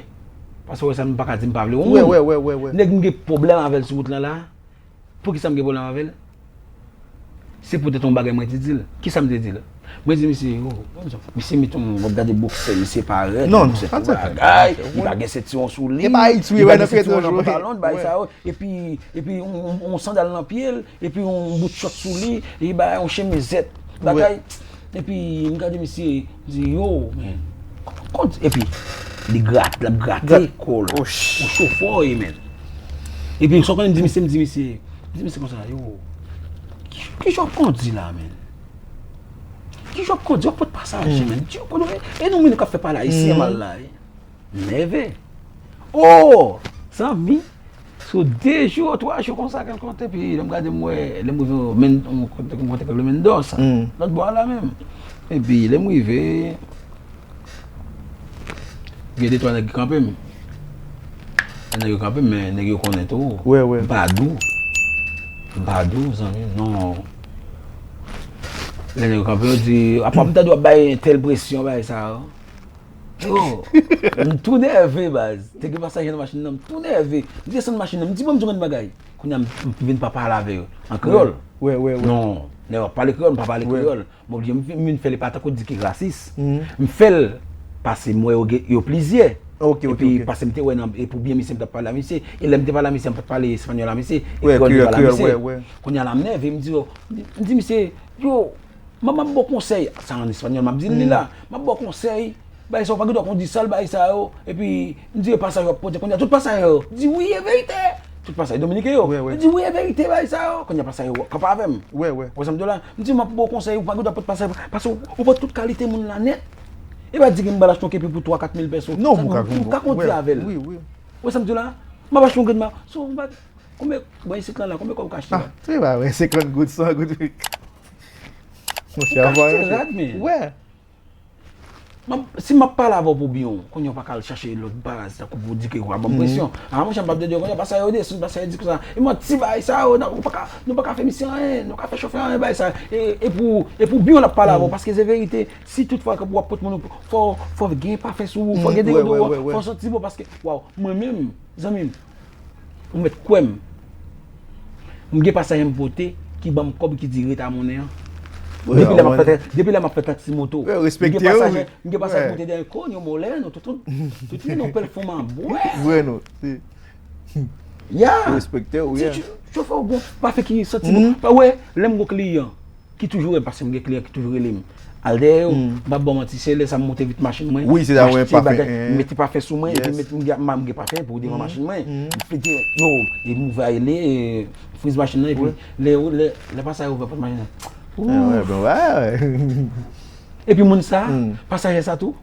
Paske wè sa m pa ka di m pa vle wè yon moun. Nèg m gen pwoblèm avè l sou wout lan la. Poukisa m gen pwoblèm avè l? Se poutèt yon bagay mwen te di l. Kisa m te di l? Mwen di misye, yo, misye met yon, w ap gade boksè, misye parèt, boksè tout bagay, li pa gen sentiwon sou li, li pa gen sentiwon nan pantalon, bagay sa yo, epi, epi yon, yon, yon sandal nan pye l, epi yon bout chòt sou li, li bay yon chemizèt, bagay. Epi m gade misye, m di, yo, men, kont, epi li grat, l ap grate kò l. Yon chofè w ye, men. Epi sa w konnen m di misye, m di misye, m di misye konsa, yo, ki, ki jan w ap kondi la, men? Ki jan w ap kondi? W ap pot pasaje, men. Di w konnen, e nou menm k ap fè pale ayisyen mal la, wi. M nève. Oh! Zanmi, sou de jou, twa jou konsa, kèlkonk, epi lè m gade, m wè, lè m rive, men, m konte, m konte kèk le Mendoza, lòt bò a la menm. Epi lè m rive, gen de twa nèg ki kanpe m. Nèg yo kanpe m, men nèg yo konnen tou. M pa dou. M pa dou, zanmi, non. Lè nèg yo kanpe, yo di, apa m tande w ap bay tèl presyon, bagay sa yo. Yo, m tou nève, baz. Te gen pasaje nan machin nan, m tou nève. M desann machin nan, m di, "Bon, m di w yon bagay." Kounye a, m, m vin pa pale avè yo an kreyòl. Non, lè yo ap pale kreyòl, m pa pale kreyòl. M oblije, m vin, m vin fè l, e pa tankou di ki rasis. M fè l pase m wè yo gen, yo plizyè. Epi pase m te wè nan, e pou byen misye, m t ap pale a misye. E lè m te pale a misye, m pa t pale espanyòl a misye, e kreyòl m te pale a misye. Kounye a la, m nève, m di yo, m di misye, yo, m, m ap ba w konsèy. Sa an espanyòl, m ap di l li la. M ap ba w konsèy. Bagay sa yo pa gen dwa kondi sal, bagay sa yo. Epi, m di, e pasajè w ap pote kounye a, tout pasajè yo di, wi, e verite. Tout pasajè dominiken yo. Wi, wi. Yo di, wi, e verite, bagay sa yo. Kounye a pasajè yo kanpe avè m. Wi, wi. Ou wè sa m di w la? M di, m ap ba w konsèy, ou pa gen dwa pote pasajè, paske ou, ou pran tout kalite moun la nèt. E pa di ke m pral achte yon kepi pou twa, kat mil pèso. Non, ou ka kontre avè l. Wi, wi. Ou wè sa m di w la? M ap achte yon grenn ma-, so, m pa, konbyen, bon, isit lan la, konbyen kòb ou ka achte rad? Ah, se pa vre, senkant goud, san goud. Monchè, ou ka achte rad, men. Wi. M ap, si m ap pale avè w pou byen, kounye a w pa ka al chache lòt baz, tankou pou di ke w ap ban m presyon. A, monchè, m p ap tande w kounye a, pasajè yo desann, pasajè di konsa. E manti bagay sa yo, nan, nou pa ka, nou pa ka fè misye anyen, nou pa ka fè chofè anyen, bagay sa. E, e pou, e pou byen w l ap pale avè w, paske se verite. Si tout fwa ke w ap pot moun, fò, fò gen pafen sou ou, fò gen deodorant, fò w santi bon, paske, waw, mwen menm, zanmi m, ou mèt kwè m. M gen pasajè m pote ki ban m kòb ki di ret a monnen an. Depi lè m ap fè, depi lè m ap fè taksi moto. M gen pasajè, m gen pasajè ki moute dèyè ko, yon mòlè, non, tout, tout, tout, non, pèl fon m an bwè. Vre non. Ya. Respekte w, yeah. Chofè w bon, pa fè ki santi bon. Pa wè, lè m gon kliyan ki toujou rele m, paske m gen kliyan ki toujou rele m. Al dèyè yo, m p ap ba w manti, se lè sa m moute vit machin mwen, m achte bagay, m mete pafen sou mwen, epi m met, m gen, m gen pafen pou devan machin mwen. M fete, yo, e m ouvè, e friz machin nan, epi lè, lè, lè pasajè ouvè pòt machin nan. Epi moun sa, pasajè sa tou,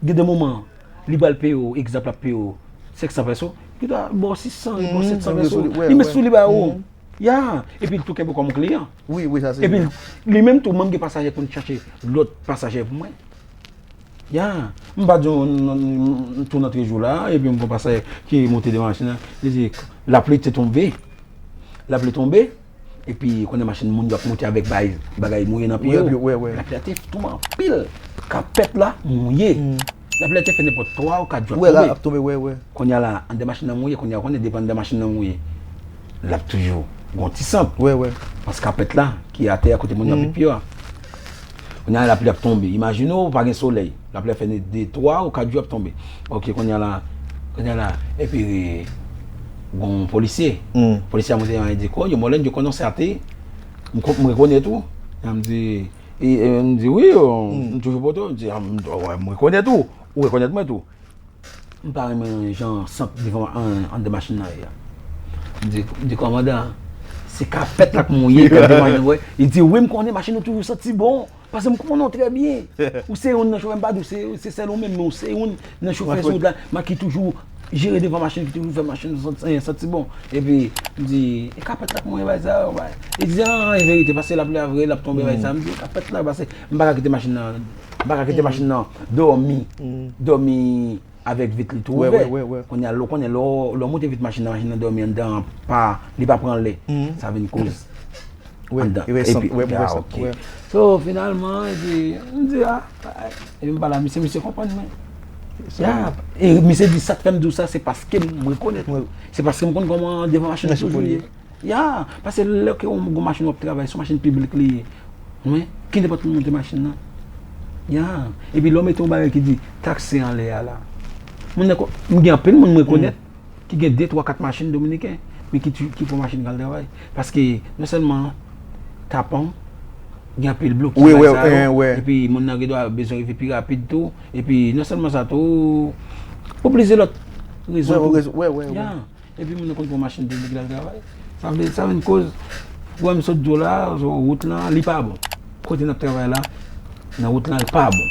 gen de moman, li pral peye w, egzanp, l ap peye w senk san pèso, li ta ba w sis san, li ba w sèt san pèso, li met sou li ba ou. Ya, epi l tou kenbe w kòm kliyan. Wi, wi, sa se vre. Epi li menm tou, mwen m gen pasajè konn chache lòt pasajè pou mwen. Ya, m pa di w, m tou nan trejou la, epi m gon pasajè ki monte devan machin nan, li di, lapli te tonbe. Lapli tonbe, epi konnen machin moun yo ap monte avèk bagay, bagay mouye nan pye yo. Lapli a te tonbe anpil. Kapèt la mouye. Lapli a te fè nenpòt twa ou kat jou ap tonbe. Kounye a la, anndan machin nan mouye, kounye a ou konnen depi anndan machin nan mouye, l ap toujou gon ti sant. Paske kapèt la, ki atè a kote moun yo ap met pye yo a. Kounye a lapli ap tonbe. Imajine w, pa gen solèy. Lapli ap fè de twa ou kat jou ap tonbe. Ok, kounye a la, kounye a la, epi gon polisye. Polisye a monte, li di, ko, yo mòlèn, yo konnen w sa te, m rekonèt ou. M di, E, e, m di, wi, m toujou pote w. M di, a, m, wè, m rekonèt ou. Ou rekonèt mwen tou. M pa renmen jan sant devan, an, anndan machin nan ye a. M di, m di, kòmandan, se kapèt la k mouye, k ap devan machin nan, wè. Li di, wi, m konnen machin ou toujou santi bon. Paske m konnen w trè byen. Ou se youn nan chofè, m pa di w se, se sèl ou menm, men ou se youn nan chofè sou wout la, men ki toujou jere devan machin, ki toujou fè machin santi, eh, santi bon. Epi, m di, e kapèt la k mouye bay sa yo, bay. Li di, an, e verite, paske lapli a vre, l ap tonbe bay sa. M di, e kapèt la, paske m pa ka kite machin nan, m pa ka kite machin nan dòmi, dòmi avèk vit li tou ouvè. Kounye a, lè w konnen, lè w, lè w monte vit machin nan, machin nan dòmi anndan an, pa, li pa pran lè. Sa vin koz anndan. Epi, ya, ok. So, finalman, epi, m di, a, epi m pale a misye, misye konprann mwen. Ya, e misye di, sa k fè m di w sa, se paske m rekonèt. Se paske m konn kòman devan machin nan toujou ye. Ya, paske lè ke yon gwo machin w ap travay, se yon machin piblik li ye. Wi, ki nenpòt moun monte machin nan. Ya, epi lè w mete yon bagay ki di taksi anlè a la. Moun nan ko-, m gen anpil moun m rekonèt ki gen de, twa, kat machin dominiken, men ki tou-, ki pran machin k al travay. Paske non sèlman tapan, gen anpil blokis bagay sa yo, epi moun nan gen dwa bezwen rive pi rapid tou, epi non sèlman sa tou, pou plizyè lòt rezon tou. Ya. Epi moun nan konn pran machin piblik la travay. Sa vle, sa vin koz, ou wè m sot di w la, wout lan, li pa bon. Kote n ap travay la, nan wout lan, li pa bon.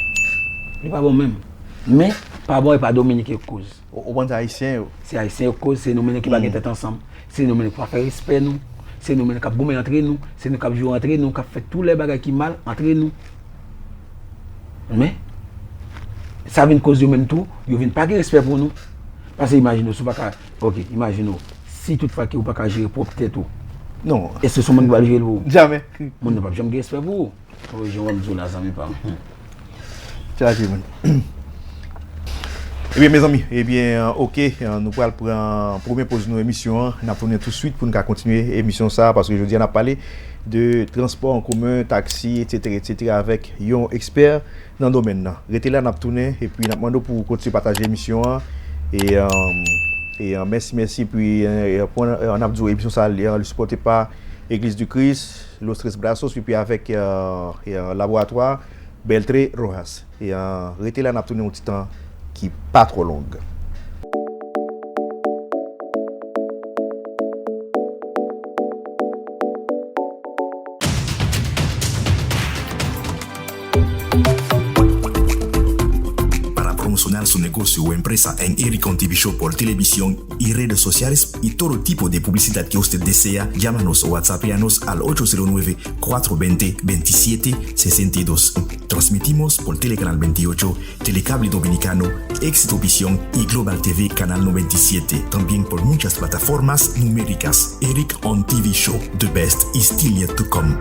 Li pa bon menm. Men, pa bon, e pa dominiken k koz. Ou, ou konn se ayisyen yo. Se ayisyen yo k koz, se nou menm ki pa gen tèt ansanm. Se nou menm ki pa fè respè nou. Se nou menm k ap goumen antre nou. Se nou k ap joure antre nou, k ap fè tout lè bagay ki mal antre nou. Men, sa vin koz yo menm tou, yo vin pa gen respè pou nou. Paske imajine w, si w pa ka Ok, imajine w, si tout fwa ke ou pa ka jere pwòp tèt ou, non, èske se yon moun ki pral jere l pou ou? Jamè. Moun nan p ap janm gen respè pou ou. Ou jan w ap di w la, zanmi pa m. Chaje moun. Ebyen, mezanmi, ebyen, ok, nou pral pran premye poz nou emisyon an. N ap tounen touswit pou n ka kontinye emisyon sa a, paske jodi a n ap pale de transpò an komen, taksi, etsetera, etsetera, avèk yon ekspè nan domèn nan. Rete la, n ap tounen, epi n ap mande w pou w kontinye pataje emisyon an. E, e, mèsi, mèsi, epi, e, n ap di w emisyon sa a, li sipòte pa Église du Christ, Los Tres Brazos, epi avèk, e, e, laboratwa Beltre Rojas. E, ah, rete la, n ap tounen yon ti tan ki pa twò long. Para promocionar su negocio o empresa en Eric on T V Show por televisión y redes sociales y todo tipo de publicidad que usted desea, llámanos o whatsappeanos al ocho cero nueve, cuatro veinte, veintisiete sesenta y dos. Transmitimos por Telecanal veintiocho, Telecable Dominicano, Éxito Visión y Global T V Canal noventa y siete. También por muchas plataformas numéricas. Eric on T V Show, the best is still yet to come.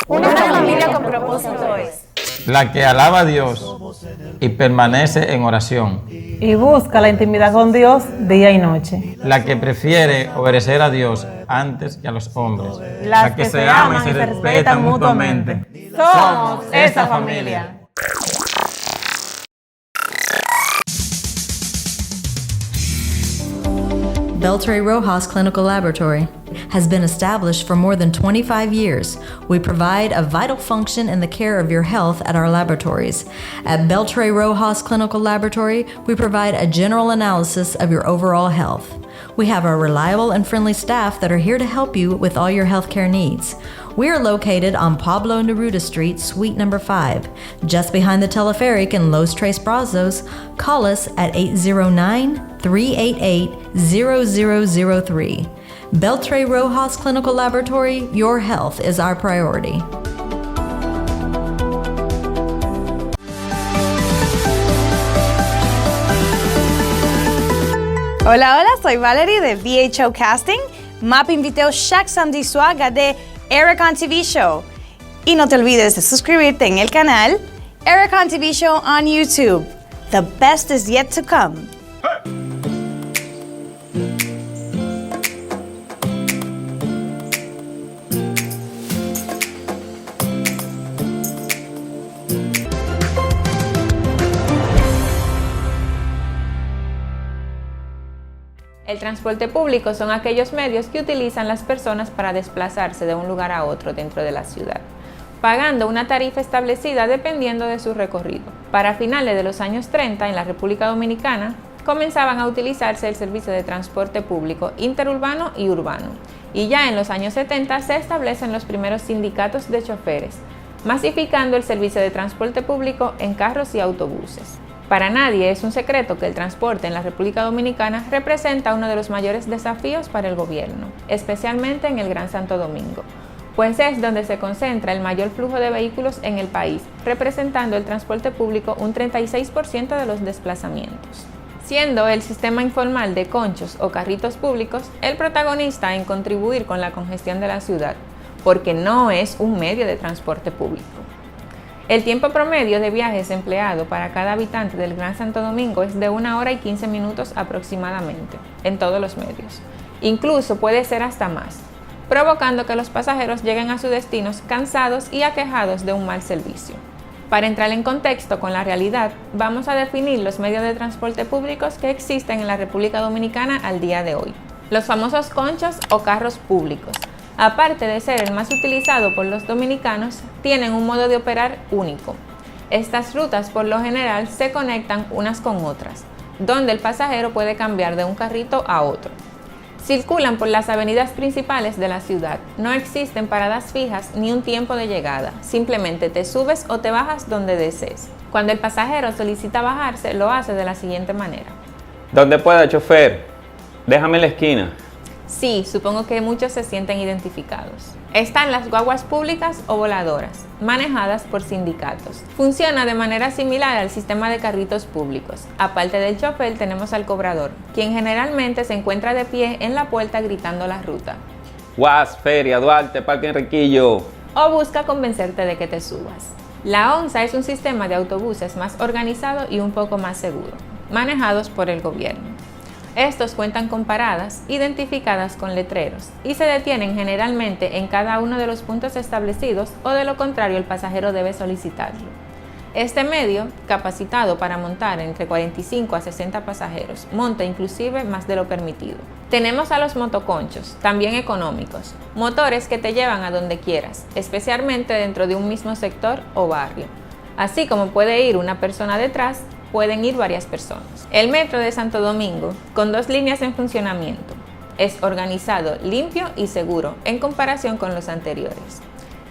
Una familia con propósito es. La que alaba a Dios y permanece en oración. Y busca la intimidad con Dios día y noche. La que prefiere obedecer a Dios antes que a los hombres. Las que se aman y se respetan mutuamente. Somos esa familia. Beltre Rojas Clinical Laboratory has been established for more than twenty-five years. We provide a vital function in the care of your health at our laboratories. At Beltre Rojas Clinical Laboratory, we provide a general analysis of your overall health. We have a reliable and friendly staff that are here to help you with all your healthcare needs. We are located on Pablo Neruda Street, Suite number five, just behind the teleferic in Los Tres Brazos. Call us at eight zero nine, three eight eight, zero zero zero three. Beltre Rojas Clinical Laboratory, your health is our priority. Hola, hola, soy Valerie de V H O Casting. M ap envite w chak samdi swa gade Eric on T V Show. Y no te olvides de suscribirte en el canal Eric on T V Show on YouTube. The best is yet to come. El transporte público son aquellos medios que utilizan las personas para desplazarse de un lugar a otro dentro de la ciudad, pagando una tarifa establecida dependiendo de su recorrido. Para finales de los años treinta, en la República Dominicana, comenzaban a utilizarse el servicio de transporte público interurbano y urbano, y ya en los años setenta se establecen los primeros sindicatos de choferes, masificando el servicio de transporte público en carros y autobuses. Para nadie es un secreto que el transporte en la República Dominicana representa uno de los mayores desafíos para el gobierno, especialmente en el Gran Santo Domingo, pues es donde se concentra el mayor flujo de vehículos en el país, representando el transporte público un treinta y seis por ciento de los desplazamientos, siendo el sistema informal de conchos o carritos públicos el protagonista en contribuir con la congestión de la ciudad, porque no es un medio de transporte público. El tiempo promedio de viajes empleado para cada habitante del Gran Santo Domingo es de una hora y quince minutos aproximadamente, en todos los medios. Incluso puede ser hasta más, provocando que los pasajeros lleguen a sus destinos cansados y aquejados de un mal servicio. Para entrar en contexto con la realidad, vamos a definir los medios de transporte públicos que existen en la República Dominicana al día de hoy. Los famosos conchos o carros públicos, aparte de ser el más utilizado por los dominicanos, tienen un modo de operar único. Estas rutas por lo general se conectan unas con otras, donde el pasajero puede cambiar de un carrito a otro. Circulan por las avenidas principales de la ciudad. No existen paradas fijas ni un tiempo de llegada. Simplemente te subes o te bajas donde desees. Cuando el pasajero solicita bajarse, lo hace de la siguiente manera. Donde pueda, chofer. Déjame en la esquina. Sí, supongo que muchos se sienten identificados. Están las guaguas públicas o voladoras, manejadas por sindicatos. Funciona de manera similar al sistema de carritos públicos. Aparte del chofer, tenemos al cobrador, quien generalmente se encuentra de pie en la puerta gritando la ruta. Guas, Feria, Duarte, Parque Enriquillo. O busca convencerte de que te subas. La onza es un sistema de autobuses más organizado y un poco más seguro, manejados por el gobierno. Estos cuentan con paradas identificadas con letreros y se detienen generalmente en cada uno de los puntos establecidos o de lo contrario el pasajero debe solicitarlo. Este medio, capacitado para montar entre cuarenta y cinco a sesenta pasajeros, monta inclusive más de lo permitido. Tenemos a los motoconchos, también económicos, motores que te llevan a donde quieras, especialmente dentro de un mismo sector o barrio. Así como puede ir una persona detrás, pueden ir varias personas. El metro de Santo Domingo, con dos líneas en funcionamiento, es organizado, limpio y seguro en comparación con los anteriores.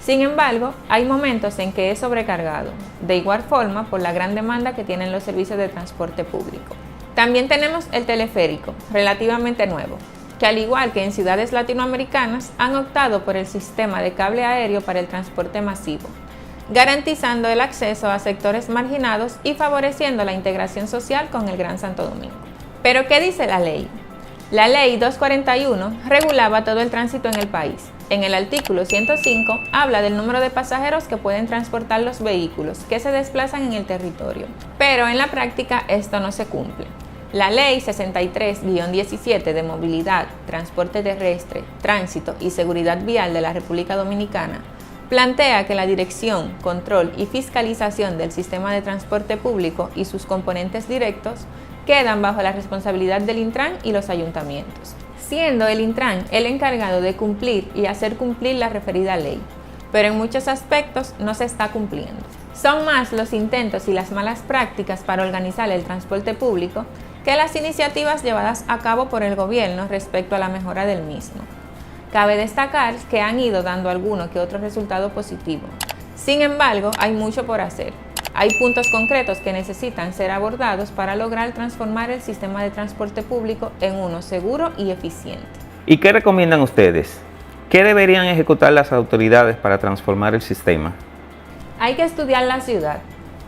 Sin embargo, hay momentos en que es sobrecargado, de igual forma por la gran demanda que tienen los servicios de transporte público. También tenemos el teleférico, relativamente nuevo, que al igual que en ciudades latinoamericanas, han optado por el sistema de cable aéreo para el transporte masivo, garantizando el acceso a sectores marginados y favoreciendo la integración social con el Gran Santo Domingo. Pero, ¿qué dice la ley? La ley dos cuarenta y uno regulaba todo el tránsito en el país. En el artículo ciento cinco habla del número de pasajeros que pueden transportar los vehículos que se desplazan en el territorio, pero en la práctica esto no se cumple. La Ley sesenta y tres guion diecisiete de Movilidad, Transporte Terrestre, Tránsito y Seguridad Vial de la República Dominicana plantea que la dirección, control y fiscalización del sistema de transporte público y sus componentes directos quedan bajo la responsabilidad del Intran y los ayuntamientos, siendo el Intran el encargado de cumplir y hacer cumplir la referida ley, pero en muchos aspectos no se está cumpliendo. Son más los intentos y las malas prácticas para organizar el transporte público que las iniciativas llevadas a cabo por el gobierno respecto a la mejora del mismo. Cabe destacar que han ido dando alguno que otro resultado positivo. Sin embargo, hay mucho por hacer. Hay puntos concretos que necesitan ser abordados para lograr transformar el sistema de transporte público en uno seguro y eficiente. ¿Y qué recomiendan ustedes? ¿Qué deberían ejecutar las autoridades para transformar el sistema? Hay que estudiar la ciudad.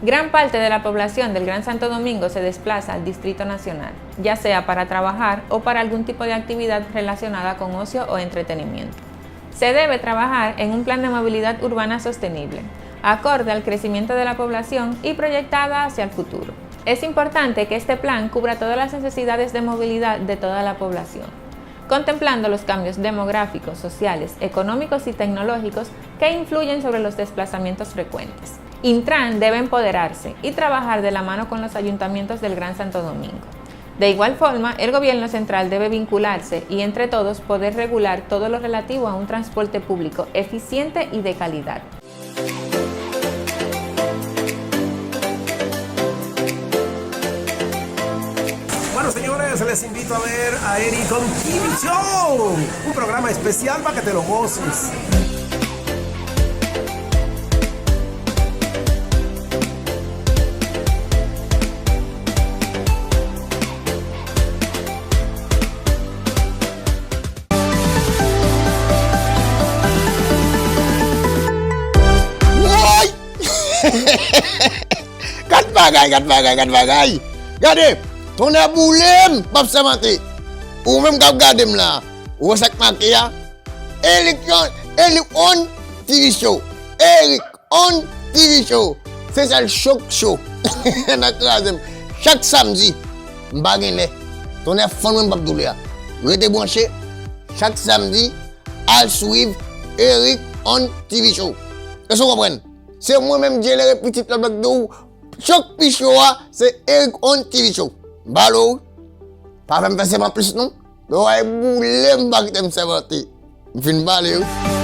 Gran parte de la población del Gran Santo Domingo se desplaza al Distrito Nacional, ya sea para trabajar o para algún tipo de actividad relacionada con ocio o entretenimiento. Se debe trabajar en un plan de movilidad urbana sostenible, acorde al crecimiento de la población y proyectada hacia el futuro. Es importante que este plan cubra todas las necesidades de movilidad de toda la población, contemplando los cambios demográficos, sociales, económicos y tecnológicos que influyen sobre los desplazamientos frecuentes. Intran debe empoderarse y trabajar de la mano con los ayuntamientos del Gran Santo Domingo. De igual forma, el gobierno central debe vincularse y entre todos poder regular todo lo relativo a un transporte público eficiente y de calidad. Bueno, señores, les invito a ver a Eric on T V Show, un programa especial para que te lo goces. Woy! Gad bagay, gad bagay, gad bagay! Gade, tonnè boule m, m ap sèmante. Ou menm k ap gade m la, ou wè sa k make a? Eric on, Eric on T V Show. Eric on T V Show. Se sèl chok cho. N a kraze m. Chak samdi, m pa gen lè. Tonnè fann mwen m p ap doule a. Rete branche. Chak samdi, al swiv Eric on T V Show. Èske w konprann? Se mwen menm, Djelere, pitit lòt bèk de ou. Chok pi cho a, se Eric on T V Show. M pale w, wi. Pa fè m fè sèman plis non. Lè w ay boule m, pa kite m sèmante. M fin pale wi.